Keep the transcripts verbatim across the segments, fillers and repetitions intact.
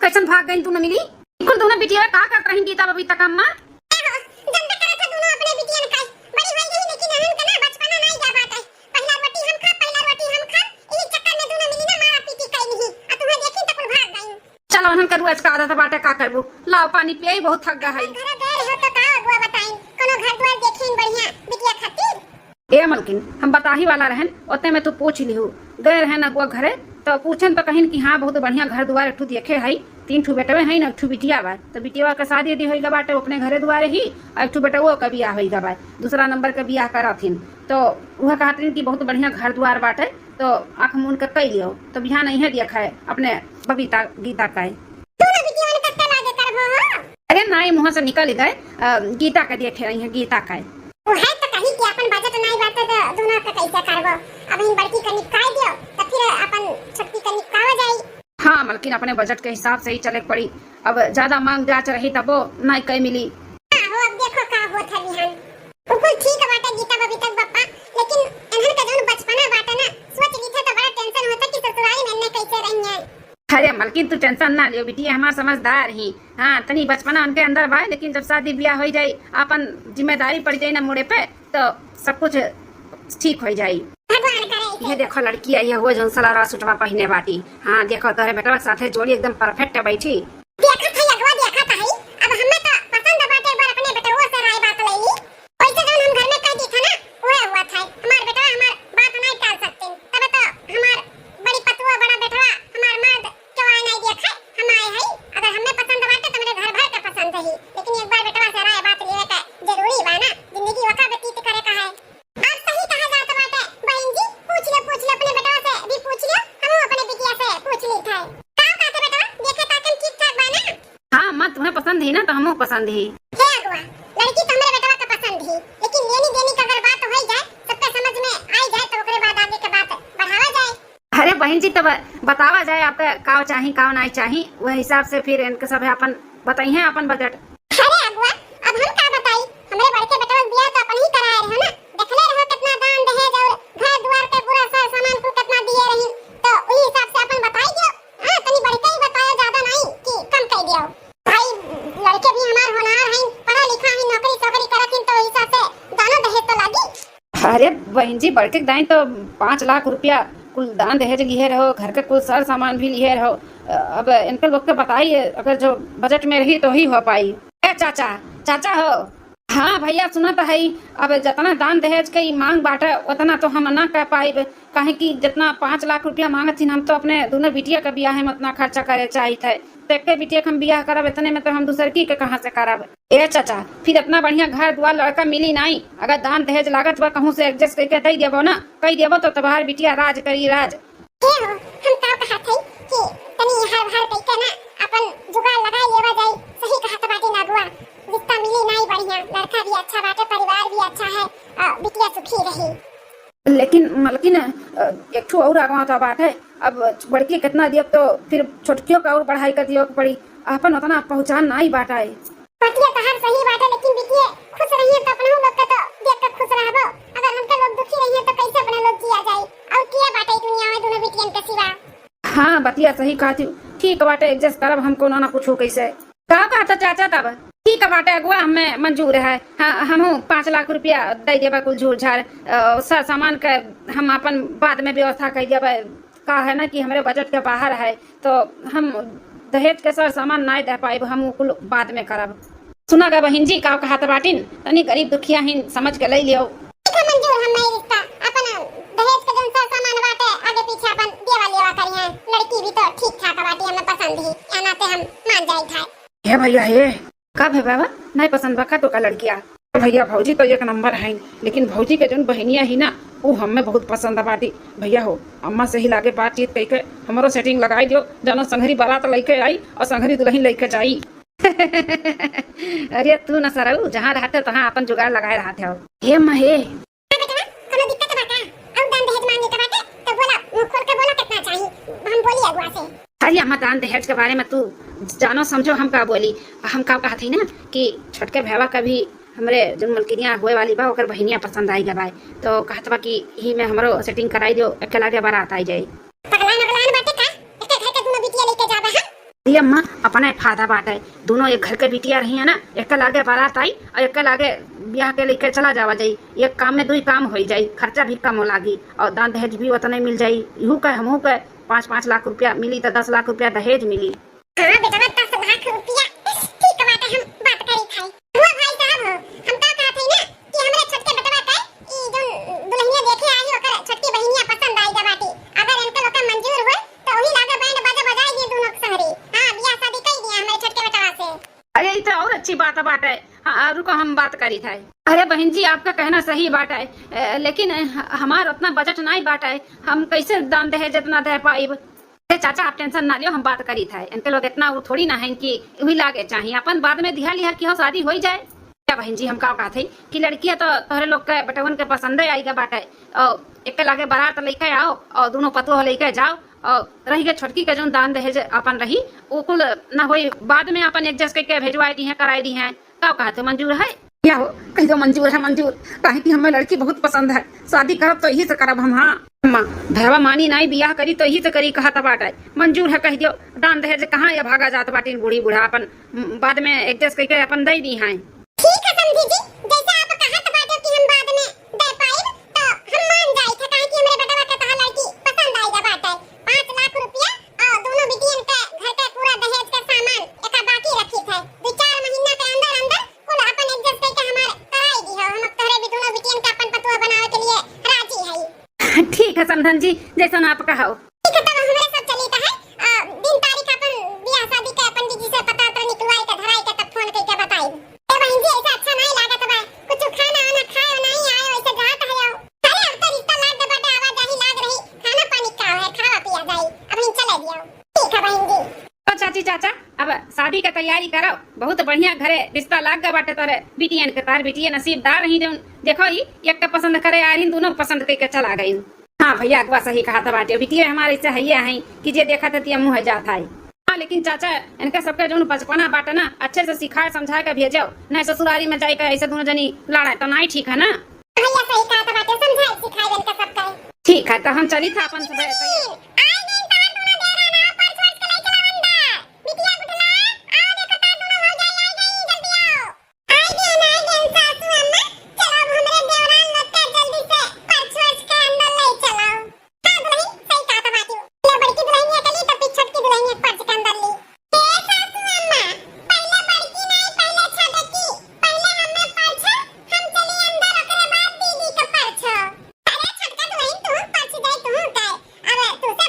कैसन भाग गई तू न मिली? कुल दोनों बिटिया का करत रही गीता बबीता का अम्मा? ए हो, जनबे करत है दोनों अपने बिटियन का। बड़ी होई गई लेकिन अहन के ना बचपना नाई जा बाटे। पहिला रोटी हम खा, पहिला रोटी हम खा। इही चक्कर में दोनों मिली ना मारा पीटी कई नहीं। आ तुम्हें देखी तो कुल भाग गई। चलो, उन्हन करू आज का आदत बाटे, का करबू? लाओ पानी पियाई, बहुत थक गया है। घर गए रहो तो का अगुआ बताई, कोनो घर द्वार देखी बढ़िया बिटिया खातिर। ए मलकिन, हम बताही वाला रहन, ओते में तू पूछ लिहू। गए रहन अगुआ घरे, तो पूछन तो कहिन कि हाँ, बहुत बढ़िया घर दुआर एक ठू देखे हई, तीन ठू बेटवे हई ना, एक ठू बिटिया बा। तो बिटिया के शादी उदी होइगा बाटे अपने घरे दुआरे ही, और एक ठू बेटवो के बियाह होइगा बा, दूसरा नंबर के बियाह करत हिन। तो वह कहत रहिन कि बहुत बढ़िया घर दुआर बाटे, तो आँख मून के कई लियो, तो बिहान इहे देखे अपने बबीता गीता का। तू ना बिटिया वाले कत्ते लागे करबो हो? अरे नाई, मुँह से निकल गए, अ, गीता के देखे रही है, गीता के। वो है तो कहीं कि अपन बजट नाई बाटे तो दोनों के कैसे करबो? अब इन बड़की के निपकाई दियो, तो फिर अपन छोटकी के निपकावा जाई। हाँ, मलकिन अपने बजट के हिसाब से ही चले के पड़ी। अब ज्यादा मांग जाच रही तबो नाई कई मिली। हाँ हो, अब देखो का होत है बिहान। वो कुल ठीक बाटे गीता बबीता के बप्पा, लेकिन इन्हन का जौन बचपना बाटे ना, सोच लीथे तो बड़ा टेंशन होता कि ससुरारी में इन्हें कैसे रही है। अरे मलकिन, तू टेंशन ना लियो बिटिया, हमार समझदार ही। हाँ, तनी बचपना उनके अंदर बा, लेकिन जब शादी ब्याह हो जाई, आपन जिम्मेदारी पड़ जाई ना मुड़े पे, तो सब कुछ ठीक हो जाई। भगवान करे ऐसे। ये देखो लड़की आई है, वो जौन सलवार सूटवा पहिने बाटी। हाँ, देखो तोहरे बेटवा के साथे जोड़ी एकदम परफेक्ट बैठी। देखत है अगवा, देखत है। अब हमें तो पसंद बाटे, एक बार अपने बेटवा से राय बात ले ली। वैसे जौन हम घर में कह दी था ना, वह हुआ था। हमार बेटवा हमार बात नहीं टाल सकते। तब तो हमार बड़ी पतुआ, बड़ा बेटवा, हमार मर्द क्यों आए नहीं देखे, हम आए हैं। अगर हमें पसंद बाटे तो मेरे घर भर के पसंद है, लेकिन एक बार बेटवा से राय बात लेवे का जरूरी बा ना, जिंदगी वका व्यतीत करे का है। आप सही कहा जात बाटे बहन जी, पूछ लो, पूछ लो, अपने बेटवा से भी पूछ लो, हम अपने बिटिया से पूछ ली था। का कहते बेटवा, देखे ताकन ठीक ठाक बा ना? हाँ अम्मा, तुम्हें पसंद ही ना तो हमहू पसंद ही। हे अगुआ, लड़की तो हमरे बेटवा का पसंद ही, लेकिन लेनी देनी का अगर बात हो जाए, सबके समझ में आई जाए तो ओकरे बाद आगे के बात बढ़ावा जाए। अरे बहन जी, तब बतावा जाए आपका काव चाही, काव नाई चाही, वह हिसाब से फिर इनके सब अपन बताई हैं अपन बजट। अरे अगुआ, अब हम का बताई, हमरे बड़के बेटवा के बियाह तो अपन ही कराए रहे ना, देखले रहो कितना दान दहेज और घर दुआर के पूरा सर सामान कुल कितना दिए रही, तो उही हिसाब से अपन बताई दियो। हाँ, तनी बढ़ के ही बतायो, ज्यादा नहीं कि कम कह दियो। भाई, लड़के भी हमार होनहार हैं, पढ़ा लिखा हैं, नौकरी चाकरी करत हैं, तो हिसाब से दानो दहेज तो लागी। अरे बहन जी, बड़के दाई तो पाँच लाख रुपया कुल दान दहेज लिहे रहो, घर के कुल सर सामान भी लिहे रहो। अब इनके लोग के बताइए, अगर जो बजट में रही तो ही हो पाई। ए चाचा, चाचा हो। हाँ भैया, सुनत है, अब जितना दान दहेज के ई मांग बाटे, उतना तो हम ना कर पाइब, काहे कि जितना पाँच लाख रुपया मांगत हिन, हम तो अपने दोनों बिटिया के बियाह में उतना खर्चा करे चाहित है, तो एक बिटिया के हम बियाह करब, इतने में तो हम दूसर की के कहाँ से करब? ए चाचा, फिर इतना बढ़िया घर दुआर लड़का मिली नाई, अगर दान दहेज लागत बा कहूँ से एडजस्ट करके दे देबो ना, कह देबो तो तुम्हार बिटिया राज करी राज। ए हो, हम का कहत हई कि तनी हर हर कइके ना अपन जुगाड़ लगाई लेवा जाई। सही कहत बाटे ना अगुआ, रिश्ता मिली नाई बढ़िया, लड़का भी अच्छा बाटे, परिवार भी अच्छा है, अ, बिटिया सुखी रही। लेकिन मलकिन, अ, एक ठो और आगवा तो बात है, अब बड़की कितना दियो तो फिर छोटकियों का और बढ़ाई कर दियो के पड़ी, अपन उतना पहचान नाई बाटा है। बतिया तहार सही बाटे, लेकिन बिटिया खुश रहिए तो अपना लोग के तो देख के खुश रहबो। अगर हमके लोग दुखी रहिए तो कैसे अपने लोग जिया जाए? और किया बाटे ई दुनिया में दोनों बिटियन के सिवा? हाँ, बतिया सही कहती हूँ। ठीक बाटे, एडजस्ट करब हम कोनो ना कुछ हो कैसे। का कहता चाचा तब? ठीक बाटे अगुआ, हमें मंजूर है। हाँ, हमहू पाँच लाख रुपया दे देबा कुल झूर झार, अ, सर सामान के हम अपन बाद में व्यवस्था कर देबा। का है ना कि हमरे बजट के बाहर है, तो हम दहेज के सर सामान नाय दे पाइब, हम उ कुल बाद में करब। सुना गा बहिन जी, का कहत बाटिन, तनी गरीब दुखिया हिन, समझ के ले लियो। ठीक है मंजूर, हम नहीं रिश्ता, अपन दहेज के जन सर सामान बाटे, आगे पीछे अपन देवा लेवा करिए। लड़की भी तो ठीक ठाक बाटी, हमें पसंद ही, या नाते हम मान जाई था। हे भैया हे, का भे बाबा, नहीं पसंद बा का तो का लड़किया? भैया भौजी तो एक नंबर है, लेकिन भौजी के जौन बहिनिया ही ना, उ हमें बहुत पसंद बाटी। भैया हो, अम्मा से ही लागे बातचीत कइके हमरो सेटिंग लगाई दियो, जानो संघरी बारात लइके आई और संघरी दुल्हन लइके जाई। अरे तू न सरऊ, जहाँ रहते तहाँ अपन जुगाड़ लगाए रहते हो। हे महे, हाँ बेटवा, कोनो दिक्कत बा का? और दान दहेज मांगे के बाटे, तो बोला, मुंह खोल के बोला कितना चाही, हम बोली अगुआ से। अरे अम्मा, दान दहेज के बारे में तू जानो समझो हम का बोली। हम का कहत हई ना कि छोटके भैया का भी हमरे जौन मलकिनिया होए वाली बा, ओकर बहिनिया पसंद आई गवा है, तो कहत बा कि ही में हमरो सेटिंग कराई दियो, एके लागे बारात आई जाई। पगलान उगलान बाटे का? एके घर के दोनों बिटिया लेके जाबे हम? ये अम्मा, अपने फायदा बाटे, दोनों एक घर के बिटिया रही है ना, एक लागे बारात आई और एक लागे ब्याह के लेके चला जावा जाई, एक काम में दुई काम होई जाई, खर्चा भी कम हो लागी और दान दहेज भी उतने मिल जाई। इहू के हमहू के पाँच पाँच लाख रुपया मिली तो दस लाख रुपया दहेज मिली। हाँ बेटवा, दस लाख रुपया, ठीक बाटे, हम बात करी थाई। हुआ भाई साहब हो, हम का कहत हई ना कि हमरे छोटके बेटवा के ई जोन दुल्हनिया देखे आई, ओकर छोटकी बहिनिया पसंद आई गा बाटी। अगर इनके लोग के मंजूर होए तो वही लागे बैंड बाजा बजाई दिए दोनों के शहरी। हाँ, बियाह शादी कई दिया हमरे छोटके बेटवा से। अरे, ई तो और अच्छी बात बाटे। हाँ, रुको, हम बात करी थाई। अरे बहन जी, आपका कहना सही बाटे, ए, लेकिन ह-, हमार उतना बजट नाई बाटे, हम कैसे दान दहेज इतना दे पाइब? अरे चाचा, आप टेंशन ना लियो, हम बात करी थाई। इनके लोग इतना वो थोड़ी ना है कि वही लागे चाहिए, अपन बाद में दिहा लिहा कि हो शादी हो ही जाए। क्या बहन जी, हम का कहत हई कि लड़किया तो तोहरे लोग के बेटवन के पसंदे आई गा बाटे, और एक लागे बारात लेके आओ और दोनों पतोह लेके जाओ, और रही के छोटकी के जोन दान दहेज अपन रही, उ कुल ना होई, बाद में अपन एडजस्ट करके भेजवाई दी हैं, कराई दी हैं। का कहत हो, मंजूर है? या हो, कह दो मंजूर है, मंजूर। काहे कि हमें लड़की बहुत पसंद है, शादी करब तो यही से करब हम। हाँ अम्मा, भैया मानी नाई, बियाह करी तो यही से करी, कहत बाटे। मंजूर है, कह दियो। दान दहेज कहाँ ये भागा जात बाटिन बूढ़ी बूढ़ा, अपन, म, बाद में एडजस्ट करके अपन दे दी हैं। ठीक है समधी जी, जैसे आप कहत बाटे कि हम बाद में दे पाइब, तो हम मान जाई थे, काहे कि हमरे बेटवा के तोहार लड़की पसंद आई गा बाटे। पाँच लाख रुपया और दोनों बिटियन के घर के पूरा दहेज के सामान एका बाकी रखी थे। दो चार महीना के अंदर अंदर कुल अपन एडजस्ट करके हमार कराई दी हो। हम अब तोहरे भी दोनों बिटियन के अपन पतोह बनावे के लिए राजी हई। ठीक है समधन जी, जैसन आप कहो। ठीक है, तब हमरे सब चली तो है। आ, दिन तारीख अपन बियाह शादी के पंडित जी से पता तो निकलवाई के धराई के तब फोन करके बताई। ए बहन जी, ऐसा अच्छा नहीं लागत बा। कुछ खाना वाना खाए नहीं आए, वैसे जात है आओ। अरे, अब तो रिश्ता लाग के बाटे, आवाजाही लाग रही, खाना पानी का है, खावा पिया जाई। अब हम चले दियो। ठीक है बहन जी। तो चाची चाचा, अब शादी के तैयारी करो, बहुत बढ़िया घरे रिश्ता लाग गए बाटे तोरे बिटियन के, तार बिटिया नसीबदार रही जौन। देखो ही, एक के पसंद करे आ रही, दोनों पसंद करके चला गई। हाँ भैया, अगवा सही कहा था बाटे, बिटिया हमारे से हइये हैं कि जे देखा था तिया मुँह जात है। हाँ लेकिन चाचा, इनका सबके जौन बचपना बाटे ना, अच्छे से सिखाए समझाए के भेजो, नहीं ससुरारी में जाए के ऐसे दोनों जनी लड़ाए तो नहीं ठीक है ना। भैया सही कहा था बाटे, समझाए सिखाए इनका सबका। ठीक है, तो हम चली था अपन सुबह। आई दिन तार दोनों देवरा ना पर छोड़ के ले चला अंदर। बिटिया गुठला, आओ देखो तार दोनों भौजाई आई गई, जल्दी आओ। आई गई, आई गई सासू अम्मा, चलो अब हमरे देवरान लोग का जल्दी से पर छोड़ के अंदर ले चलो। हाँ दुल्हन, सही कहा था बाटी। ले बड़की दुल्हनिया के लिए तो फिर छोटकी दुल्हनिया के पर्च के अंदर ली। ए सासू अम्मा, पहले बड़की नहीं, पहले छोटकी, पहले हमें पर्च, हम चली अंदर, ओकरे बाद दीदी के पर्च। अरे छोटका दुल्हन, तू पर्च जाए, तू का? अब तू से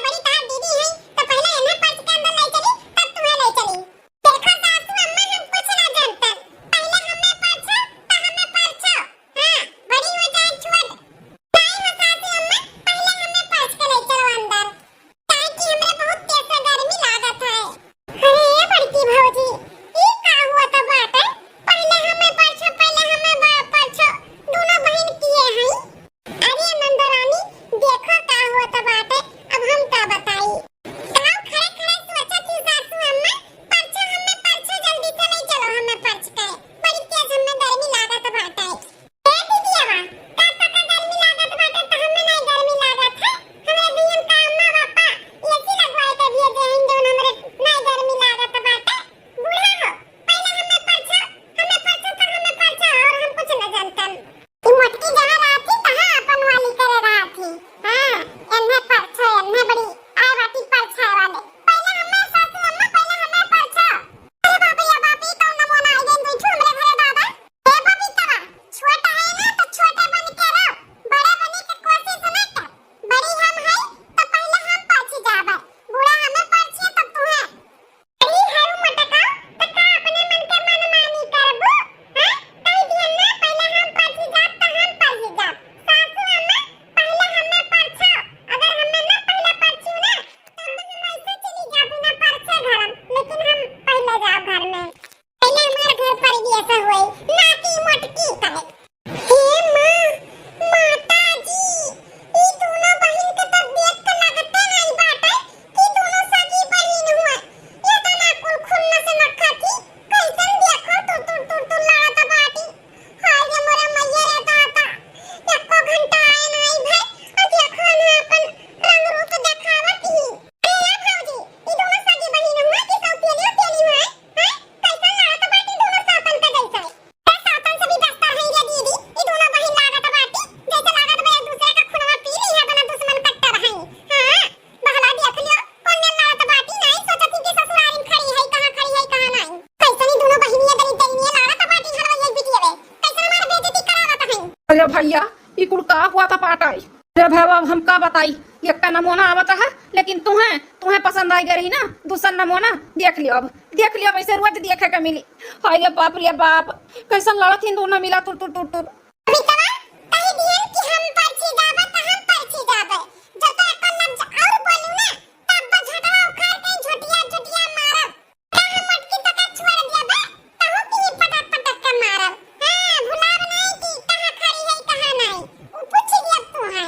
अरे भैया, ई कुल का हुआ था पाटाई? अरे भैया, अब हम का बताई, एक का नमूना आवत है, लेकिन तुहें, तुहें पसंद आई गई रही ना, दूसर नमूना देख लियो अब, देख लियो अब, ऐसे रोज देखे के मिली। हाय रे बाप रे बाप, कैसन लड़त हिन दोनों मिला तुर तुर तुर तुर। बिटवा, कह दिहन कि हम परछी जाबे, त हम परछी जाबे। जब तो एक लफ्ज और बोलू ना, तब तो झटवा उखाड़ के झोटिया, झोटिया मारब। का हम मटकी तो का छोड़ दिया बे? तहू की पटक, पटक के मारब। हाँ, भुलाब नहीं कि कहाँ खड़ी है, कहाँ नहीं। उ पूछ लिया तू है।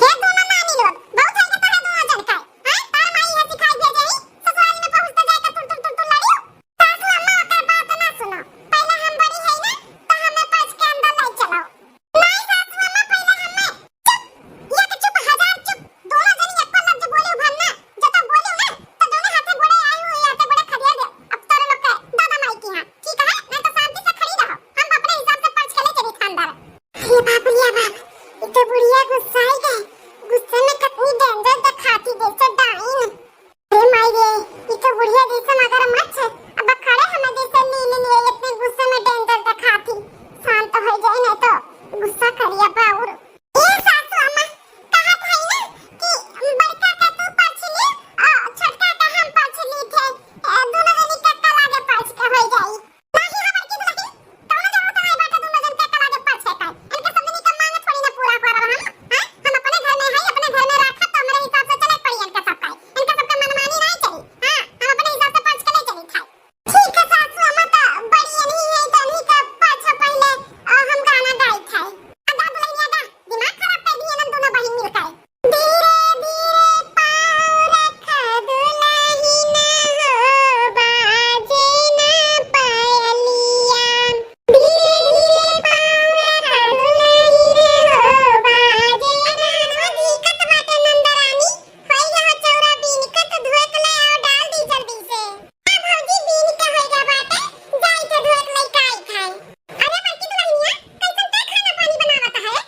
हे दोनों नानी लोग, बहुत है कि तोहरा दोनों जन का। हाँ, तार माई है सिखाई भेजे ही, ससुराल में पहुँचते जाए के तुर, तुर, तुर, तुर लड़ियो। सासू अम्मा, ओकर बात ना सुनो। पहले हम बड़ी है ना, तो हमें पास के अंदर ले चलो। नहीं सासू अम्मा, पहले हमें, चुप, एक चुप, हजार चुप। दोनों जनी एको लफ्ज बोली भर ना, जो तो बोली ना, तो दोनों हाथे गोड़े आई हुई, हाथे गोड़े खदिया दे। अब तोरे लोग के दादा माई की हाँ, ठीक है? नहीं तो शांति से खड़ी रहो। हम अपने हिसाब से पर्च के ले चली था अंदर। ये बाप, ये बाप, ये तो बुढ़िया गुस्साई गई। गुस्से में कितनी danger दिखाती जैसे डाइन। अरे माई रे, ई तो बुढ़िया जैसे मगरमच्छ, अब खड़े हमें जैसे लीन लिए, इतने गुस्से में danger दिखाती। शांत हो जाए नहीं तो गुस्सा करिया बाउर। ए सासू अम्मा, कहत हई ना कि बड़का का तू पर्ची ली, आ, छोटका का हम पर्ची ली थे। ए, दोनों जनी के कला के पर्च के हो जाई। नाही हो बड़की दुल्हन, कौनो जरूरत नाही बाटे दोनों जन के कला के पर्च के पाए। इनके सब जनी के मांग थोड़ी ना पूरा करब हम, हाँ? हम अपने घर में हई, अपने घर में रखब, तो हमरे हिसाब से चले के पड़ी इनके सबका। इनके सबका मनमानी नाही चली, हाँ? हम अपने हिसाब से पर्च के ले चली खाए। ठीक है सासू अम्मा, तो बड़ी अनही है, तो अनही का पाछा पहले, अ, हम गाना गाई थे। आ गा दुल्हनिया गा, दिमाग खराब कर दिए ना दोनों बहिन मिलकर। धीरे धीरे पाँव रखा दुल्हनिया हो, बाजे ना पायलिया। धीरे धीरे पाँव रखा दुल्हनिया हो, बाजे ना। दिक्कत बाटे नंदरानी, होई गवा चौरा बीन के, तो धोए के ले आओ, डाल दी जल्दी से। ए भौजी, बीन के होई गवा बाटे, जाई के धोए के लइका आई खाए। अरे बड़की दुल्हनिया, कैसन का खाना पानी बनावत है, हाँ?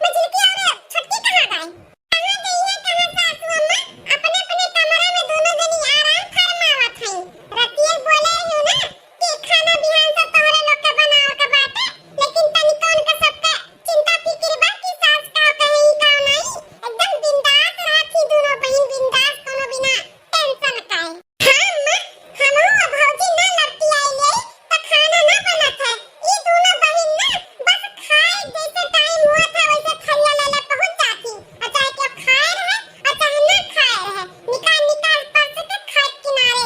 मझिलकी और छोटकी कहाँ गई? कहाँ गई है, कहाँ सासू अम्मा? अपने अपने कमरा में दोनों जनी आराम फरमावत हैं। रतिये बोले रही ना कि खाना बिहान से तोहरे लोग के बनावे के बाटे, लेकिन तनिको उनके सबके चिंता फिकिर बा कि सास का कहीं का नहीं। एकदम बिंदास रहत ही दोनों बहिन, बिंदास, कोनो बिना tension का। हाँ अम्मा, हमहू अब भौजी ना लड़ती आई ले, त खाना ना बनत है। ई दोनों बहिन ना बस खाए जैसे time हुआ था वैसे थरिया ले ले पहुँच जाती। और चाहे केहू खाए रहे और चाहे ना खाए रहे, निकाल निकाल परस के खाए किनारे।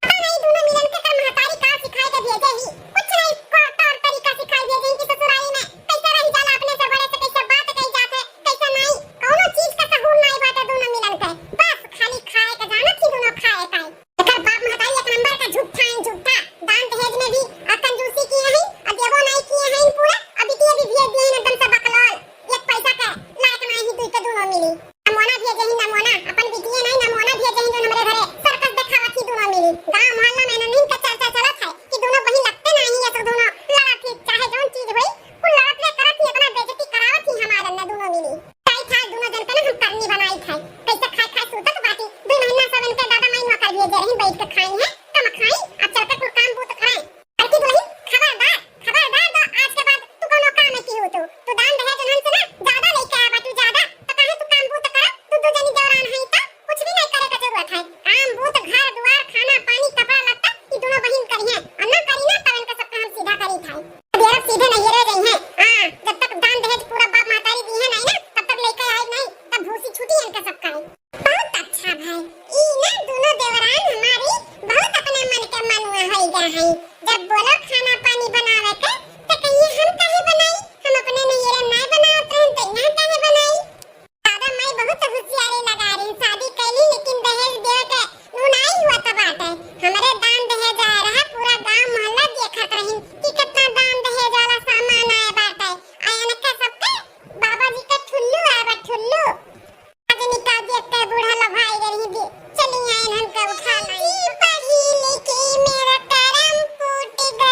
पता नहीं दोनों मिलन के कर महतारी का सिखाए के भेजे ही। कुछ नहीं, को तौर तरीका सिखाए भेजे ही कि ससुरारी में कैसे रही जाला, अपने से बड़े से कैसे बात कही जात है, कैसे नहीं, कौनो चीज का सहूर नहीं बाटे दोनों मिलन के। बस खाली खाए के जानत ही दोनों खाए का। एकर बाप महतारी एक नंबर का झूठा है, झूठा। दान दहेज में भी, आ, कंजूसी किए हैं, आ, देबो नहीं किए हैं पूरा, आ, बिटिया भी भेज दिए हैं एकदम से बकलोल। एक पैसा के लायक नहीं ही दुई के दोनों मिली। नमूना भेजे ही नमूना, अपन बिटिया नहीं नमूना भेजे ही जो हमरे घरे circus देखावत ही दोनों मिली। गांव मोहल्ला में इन्हन का चर्चा चलत है कि दोनों बहिन लगते नहीं है, तो दोनों लड़त ही, चाहे जौन चीज होई, कुल लड़त रे करत ही, अपना बेइज्जती करावत ही हमारे न दोनों मिली। खाई खाई दोनों जन के ना हम करनी बनाई खाई। कैसे खाई खाई सूतत बाटी। दू महीना सब इनके दादा माई नौकर भेजे रही, बैठ के खाई है, कम खाई, अब चल के कुल काम बूत करे। बड़की दुल्हन, खबरदार, खबरदार, तो आज के बाद तू कोनो काम में की हो तू। तू दान दहेज उन्हन से ना ज्यादा लेके आया बाटू, ज्यादा। तो काहे तू काम बूत करा? तू दू जनी देवरान है तो कुछ भी नहीं करे के जरूरत है। काम बूत, घर दुआर, खाना पानी, कपड़ा लत्ता, ई दोनों बहिन करिहे। और ना करी ना, तब इनका सबका हम सीधा करी था। अब ये लोग सीधे नैहरे गई हैं। हाँ, जब तक दान दहेज पूरा बाप महतारी दी है नहीं ना, तब तक लेके आई नहीं, तब भूसी छूटी इनका सबका ही। बहुत अच्छा भाई, ई ना दोनों देवरान हमारी बहुत अपने मन के मनुआ होई गया है। जब बोलो खाना पानी बनावे के, तो कहिए हम काहे बनाई, हम अपने नैहरे ना बनावत रहन, तो यहाँ काहे बनाई? दादा माई बहुत होशियारी लगा रही, शादी कैली लेकिन दहेज देवे के उ नाई हुआ त बाटे। हमरे दान दहेज आए रहा, पूरा गांव मोहल्ला देखत रही कि कितना दान दहेज वाला सामान आए बाटे। आ इनके सबके बाबा जी के ठुल्लू आए बा, ठुल्लू। आज निकाल दिया ते बूढ़ा लो भाई रे, रही दे। चली आए इनके उठा लाई। पढ़ी लिखी मेरा करम फूट गया।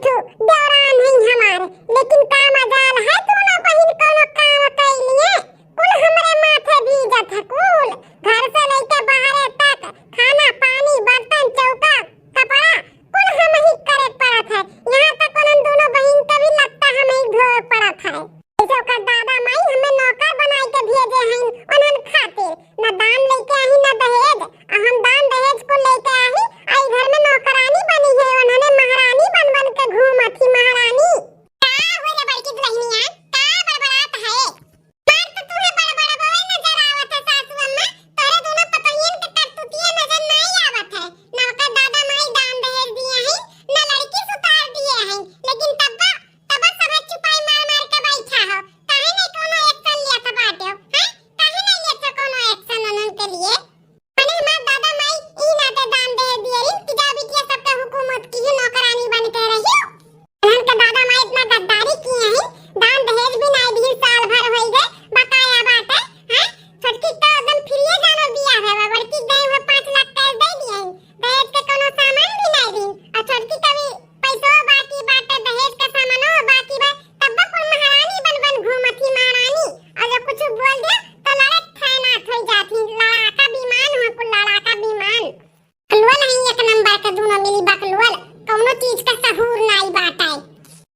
तू देवरान है हमार, लेकिन का मजाल है, दोनों बहिन कौनो काम कैलिए? कुल हमरे माथे बीजत है, कुल घर से लेके बाहरे तक, खाना पानी, बर्तन, चौका, कपड़ा, कुल हम ही करे पड़त है। यहाँ तक उन्हन दोनों बहिन के भी लत्ता हम ही धोए पड़त है। जैसे ओकर दादा माई हमें नौकर बनाई के भेजे हैं उन्हन खातिर, न दान लेके आही न दहेज, आ हम दान दहेज को लेके आही, आ ई घर में नौकरानी बनी है, उन्हने महारानी बन बन के घूमत ही महारानी। का हो रे बड़की दुल्हनिया, का बड़बड़ात है? मार तो तुहे बड़बड़ावे नजर आवत है सासू अम्मा, तोरे दोनों पतोहियन के करतूतिये नजर नहीं आवत है। नवका दादा माई दान दहेज दिए हैं, न लड़की सुतार दिए हैं, लेकिन तब्बा, तब्बा सभे चुपाई मार मार के बैठा हो। काहे नहीं कोनो action लिया था बाटे हो, हैं? काहे नहीं लेत हो कोनो action उन्हन के लिए? मने हमार दादा माई ई नाते दान दहेज दिए रही कि जा बिटिया सबके हुकूमत की ही नौकरानी बन के रही हो। इन्हन के दादा माई इतना गद्दारी किए हैं, दान दहेज भी नाई दिए, साल भर होई गए, बकाया बाटे, हैं? छोटकी तो एकदम फ्रीए जानो बिया है, बड़की गए हुए पाँच लाख cash दे दिए हैं, दहेज के कोनो सामान भी नाई दी, और छोटकी कभी पैसो बाकी बाटे, दहेज के सामानो बाकी बा, तब कुल महारानी बन बन घूमत ही महारानी, और जो कुछ बोल दे तो लड़त फैनात हो जात ही, लड़ाका विमान हो कुल लड़ाका विमान। बकलोल है एक नंबर के, दोनों मिली बकलोल, कौनो चीज का सहूर नाई बाटे।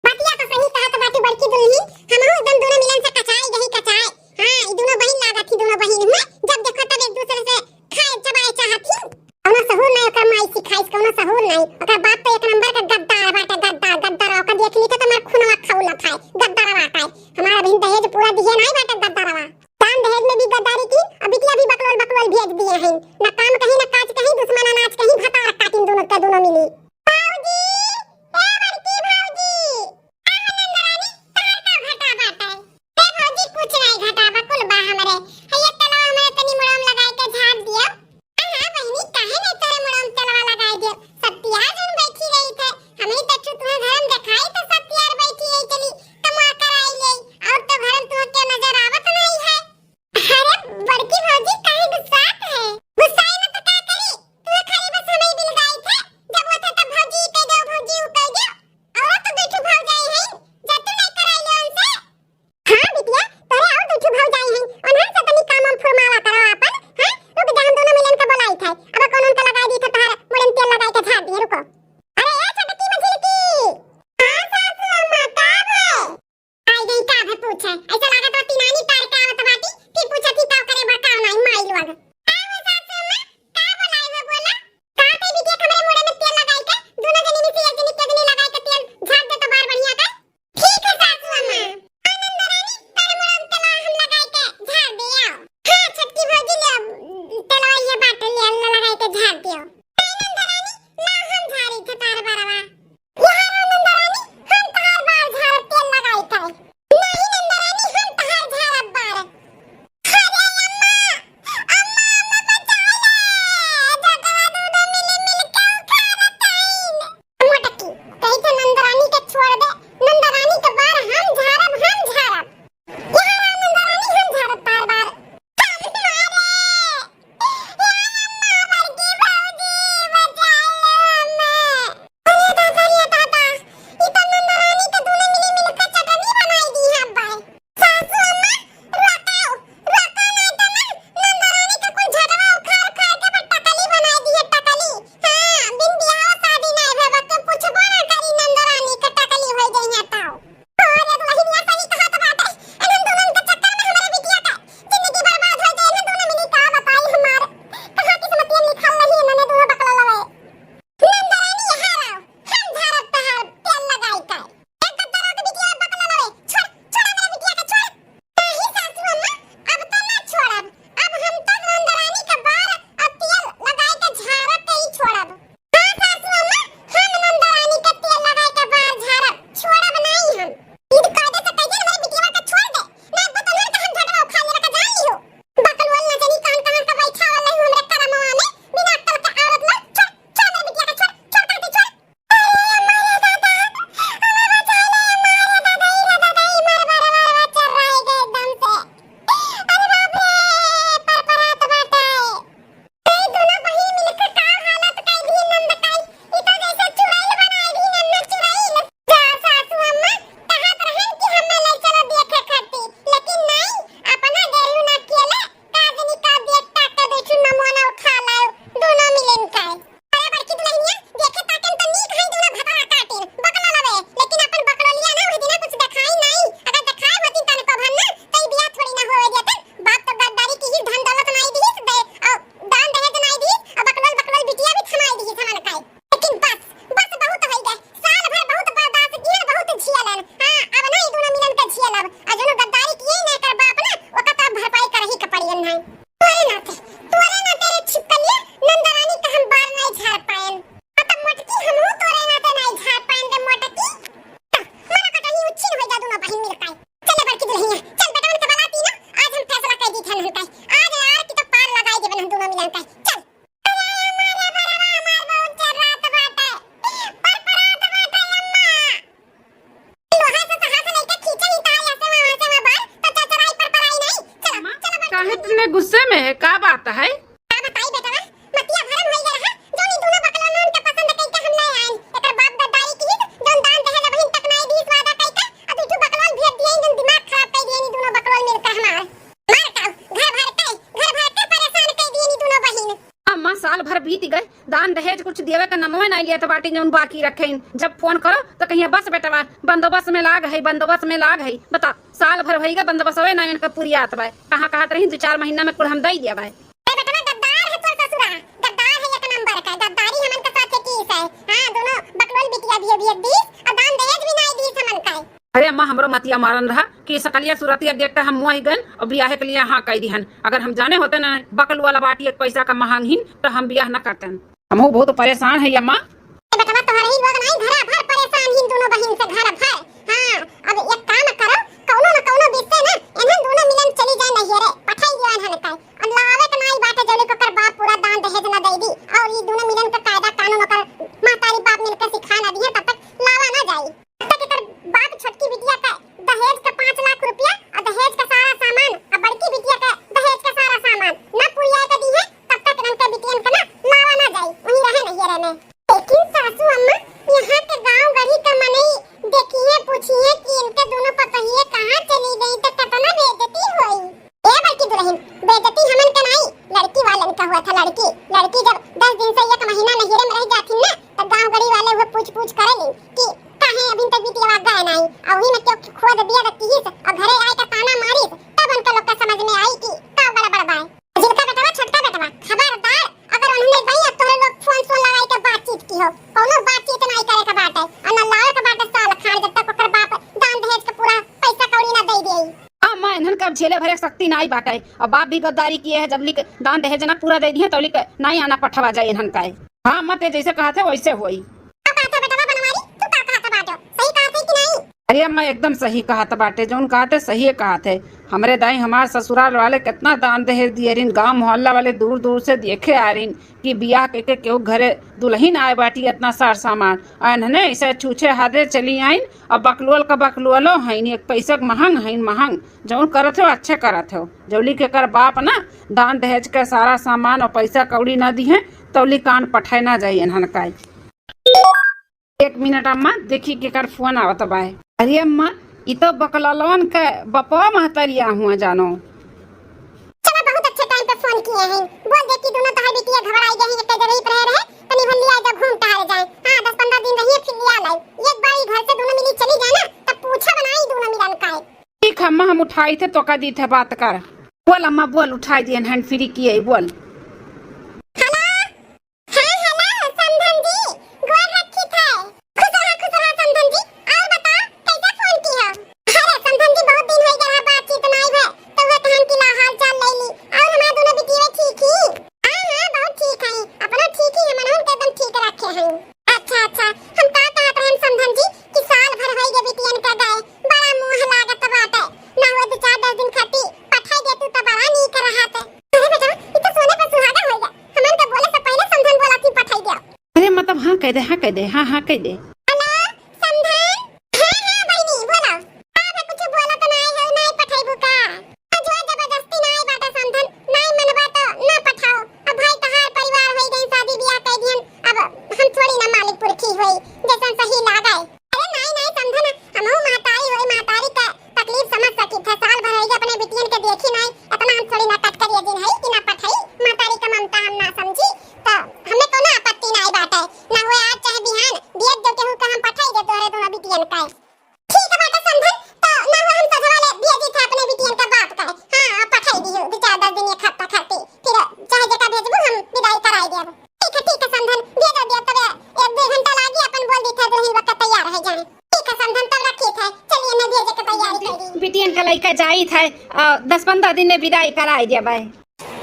बतिया तो सही कहत बाटी बड़की दुल्हन, हमहू एकदम दोनों मिलन से कचाई गई कचाई। हाँ, ई दोनों बहिन लागत ही, दोनों बहिन हुए, जब देखो तब एक दूसरे से खाए चबाए चाहत ही। कौनो सहूर नाई ओकर माई सिखाइस, कौनो सहूर नाई। ओकर बाप तो एक नंबर का गद्दार बाटे, गद्दार, गद्दार। ओकर देख ली तो तुम्हार खूनवा खौलत है, गद्दार बाटे। हमारा बहिन दहेज पूरा दिए नाई बाटे गद्दारवा। दान दहेज में भी गद्दारी की, अब बिटिया भी बकलोल बकलोल भेज दिए हैं। न काम कहीं, न काज कहीं, दुश्मन अनाज कहीं, भतार काटिन दोनों के दोनों मिली। भौजी, ए बड़की भौजी, का हो नंदरानी, तोहर का घटा बाटे? ए भौजी, कुछ नहीं घटा बा, कुल बा हमरे। है ये तलवा हमरे तनी मुड़म लगाए के झाड़ दियो। हाँ, हाँ बहिनी, काहे नहीं तोरे मुड़म तलवा लगाए दियो? सब पिया जन बैठी रही थे, हम गुस्से में है, का बात है? का बताई बेटवा, मतिया भरम होई गए रहा, जौन ई दुनो बकलोलन के पसंद कई के हम ले आइन। एकर बाप गद्दारी किहिस, जौन दान दहेज अबहिन तक नाई दीस वादा कई के, अब ई ठू बकलोल भेज दिए, जौन दिमाग खराब कई दिए ई दुनो बकलोल मिलकर हमार। मार काऊ, घर भर के, घर भर के परेशान कई दिए ई दुनो बहिन। अम्मा, साल भर बीत गए, दान दहेज कुछ देवे का नमवे नाई लिया तो बाटी जौन बाकी रखेन। जब फोन करो तो कहिए, "बस बेटवा, बंदोबस्त में लाग है, बंदोबस्त में लाग है।" बता, साल भर भई गए, बंदोबस्तवे नाई इनका पुरियात बा। कहाँ कहत रही, "दो चार महीना में कुल हम दई दिया बा।" ए बेटवा, गद्दार है तोर ससुरा, गद्दार है एक नंबर का, गद्दारी हमन के साथे कीस है। हाँ, दुनो बकलोल बिटिया भी, भी दीस और दान दहेज भी नाई दीस हमन का। अरे अम्मा, हमरो मतिया मारन रहा कि सकलिया सुरतिया देख के हम मुआ ही गन और बियाहे के लिए हाँ कह दिहन। अगर हम जाने होते ना बकल वाला बाटी एक पैसा का महंग ही तो हम बियाह न करतन। हमहू बहुत परेशान है अम्मा। ए बेटवा, तोहरे ही लोग नहीं, घरा भर परेशान ही दुनो बहिन से, घर भर। हाँ, अब एक काम करो, कौनो न कौनो बीच से ना इन्हन दुनो मिलन चली जाए नैहरे, पठाई दियो इन्हन का। और लावे के नाई बाटे, जौले को कर बाप पूरा दान दहेज न दे दी, और ई दुनो मिलन का कायदा कानून ओकर महतारी बाप मिलकर सिखा ना दिए, तब तक लावा ना जाई। तब तक एकर बाप छोटकी बिटिया का दहेज का पाँच लाख रुपया और दहेज का सारा सामान और बड़की बिटिया का दहेज का सारा सामान ना पुरिया के दी है, तब तक इनके बिटियन के ना लावा ना जाई, वहीं रहे नैहरे में। लेकिन सासू अम्मा, यहाँ के गांव गढ़ी का मनई देखिए, पूछिए कि इनके दोनों पतोहिए कहाँ चली गई, तो कितना बेइज्जती होई। ए बड़की दुल्हन, बेइज्जती हमन के नाई, लड़की वालन का हुआ था। लड़की, लड़की जब दस दिन से एक महीना नैहरे में रह जाती ना, तो गांव गढ़ी वाले हुए पूछ पूछ करे ली कि काहे अभी तक बिटिया गए नाई, और वही में क्यों खोद दिया रखी ही, और घरे आए का ताना मारी, तब उनका लोग का समझ में आई कि का गड़बड़ बाय। जिनका बेटवा, छोटका बेटवा, खबरदार, अगर उन्होंने गई, अब तोहरे लोग फोन सोन लगाई के बातचीत की हो, कौनो बातचीत नाई करे के बाटे, और न लावे के बाटे साल खान, जब तक ओकर बाप दान दहेज के पूरा पैसा कौड़ी ना दे दे। अम्मा, इन्हन का अब झेले भरे शक्ति नाई बाटे, और बाप भी गद्दारी किए है, जब लिक दान दहेज ना पूरा दे दिए, तो लिक नाई आना पठवा जाए इन्हन का। हाँ अम्मा, ते जैसे कहा थे वैसे होई। का कहत है बेटवा बनवारी? तू का कहत बाटो? सही कहत है कि नहीं? अरे अम्मा, एकदम सही कहत बाटे, जौन कहत है सही कहत है। हमरे दाई हमार ससुराल वाले कितना दान दहेज दिए रिन, गांव मोहल्ला वाले दूर दूर से देखे आ रिन कि बियाह के, के केहू घरे दुल्हन आए बाटी इतना सार सामान, और इन्हने ऐसे छूछे हाथे चली आइन, और बकलोल का बकलोलो हईन, एक पैसा के महंग हईन महंग। जौन करत हो अच्छे करत हो, जौली के कर बाप ना दान दहेज के सारा सामान और पैसा कौड़ी ना दिहे, तौली कान पठाए ना जाई इन्हन का। एक मिनट अम्मा, देखी केकर फोन आवत बाय। अरे अम्मा, ई तो बकललवन के बपवा महतरिया हुआ जानो। चला, बहुत अच्छे टाइम पे फोन किए हैं। बोल दे कि दोनों तोहार बिटिया घबराई गई हैं, एक जगह ही पर रहे, तनी भर लिया जब घूम टहल जाए। हाँ, दस पन्द्रह दिन रहिए, फिर लिया लाए। एक बार ई घर से दोनों मिली चली जाए ना, तब पूछा बनाई दोनों मिलन का है। ठीक है अम्मा, हम उठाई थे तो का दी थे बात कर। बोल अम्मा, बोल, उठाई दिए, hand free किए, बोल। हेलो। हाँ, हेलो, समधन जी, गोर रखी थे। खुश रहा, खुश रहा, समधन जी। और बता, कैसे फोन किया? अरे, समधन जी, बहुत दिन हो गया रहा, बातचीत नहीं है, तो वो कहन की ला हाल चाल ले ली। और हमारे दोनों बिटिया ठीक ही? हाँ, हाँ, बहुत ठीक है, अपना ठीक ही है, मनोहन के एकदम ठीक रखे हैं। अच्छा, अच्छा, हम का कहत रहन समधन जी कि साल भर होई गए बिटियन के गए, बड़ा मोह लागत बाटे, ना हुआ दो चार दस दिन खातिर पठाई दे तू तो बड़ा नीक रहत। अरे बेटा, ई तो सोने पर सुहागा होई गए, हमन के बोले से पहले समधन बोला कि पठाई दे। अरे मतलब हाँ कह दे, हाँ कह दे, हाँ, हाँ कह दे। हेलो, समधन? हाँ, हाँ, बहिनी, बोलो। अब कुछ बोलत नाई हो, नाई पठैबू का? आ, जोर जबरदस्ती नाई बाटा, समधन, नाई मनबा तो ना पठाओ। अब भाई तहार परिवार होई गई, शादी बियाह कई दिहन, अब हम थोड़ी ना मालिक पुरखी होई, जैसन सही लागे। अरे नाई, नाई, समधन, हमहू महतारी होई, महतारी का तकलीफ समझ सकी थे। साल भर होई गए अपने बिटियन के देखी नाई, इतना हम थोड़ी ना कटकरिया जिन है कि ना पठाई, महतारी का ममता हम ना समझी। तो हमें कोनो आपत्ति नाई बाटे, ना हुए आज चाहे बिहान, दियत जो केहू का हम पठाई दे तोहरे दोनों बिटियन का। ठीक है बाटे समधन, तो ना हुए हम सजवा ले भेजी थे अपने बिटियन का बाप का। हाँ, पठाई दियो, दो चार दस दिन एक हफ्ता खातिर, फिर चाहे जेका भेजबू हम विदाई कराई देब। ठीक है, ठीक है समधन, भेज दिया, तबे एक दो घंटा लागी, अपन बोल दी थे दुल्हन बक्का तैयार है जाए। ठीक है समधन, तब रखी थे, चलिए मैं भेजे के तैयारी करी। बिटियन का लइका जाई थे, आ, दस पन्द्रह दिन में विदाई कराई देबै।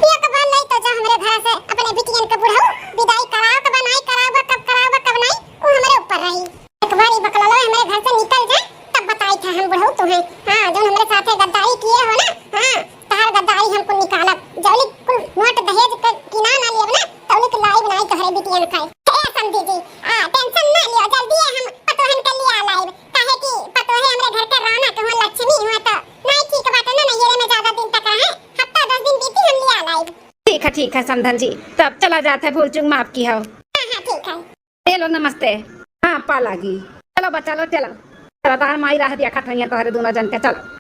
एक बार नहीं तो जा हमरे घर से अपने बिटियन के बुढ़ऊ, विदाई कराओ के बनाई, कराओ बा, कब कराओ बा, कब नहीं, वो हमरे ऊपर रही। एक बार ई बकलवा हमरे घर से निकल जाए, तब बताई था हम बुढ़ऊ तुम्हें। हाँ, जो हमरे साथे गद्दारी किए हो ना, हाँ, तहार गद्दारी हम कुल निकालब। जौली कुल नोट दहेज के किना ना लेब ना, तौली के लाइब नाई तोहरे बिटियन खाए। ए समधी जी, आ, tension ना लियो, जल्दी हम पतोहन के लिया लाइब, काहे कि पतोहे हमरे घर के रौनक हुआ, लक्ष्मी हुआ, तो नाई ठीक बाटे ना, नैहरे में ज्यादा दिन तक रहे। हफ्ता दस दिन बीती, हम समधन जी, तब चला जात है, भूल चूक माफ किहो। हाँ, हाँ, ठीक है। ए लो, नमस्ते। हाँ, पा लागी। चलो बच्चा लो, चलो। चलो, तोहर माई राह देखत होइहैं तोहरे दूनो जन के, चलो।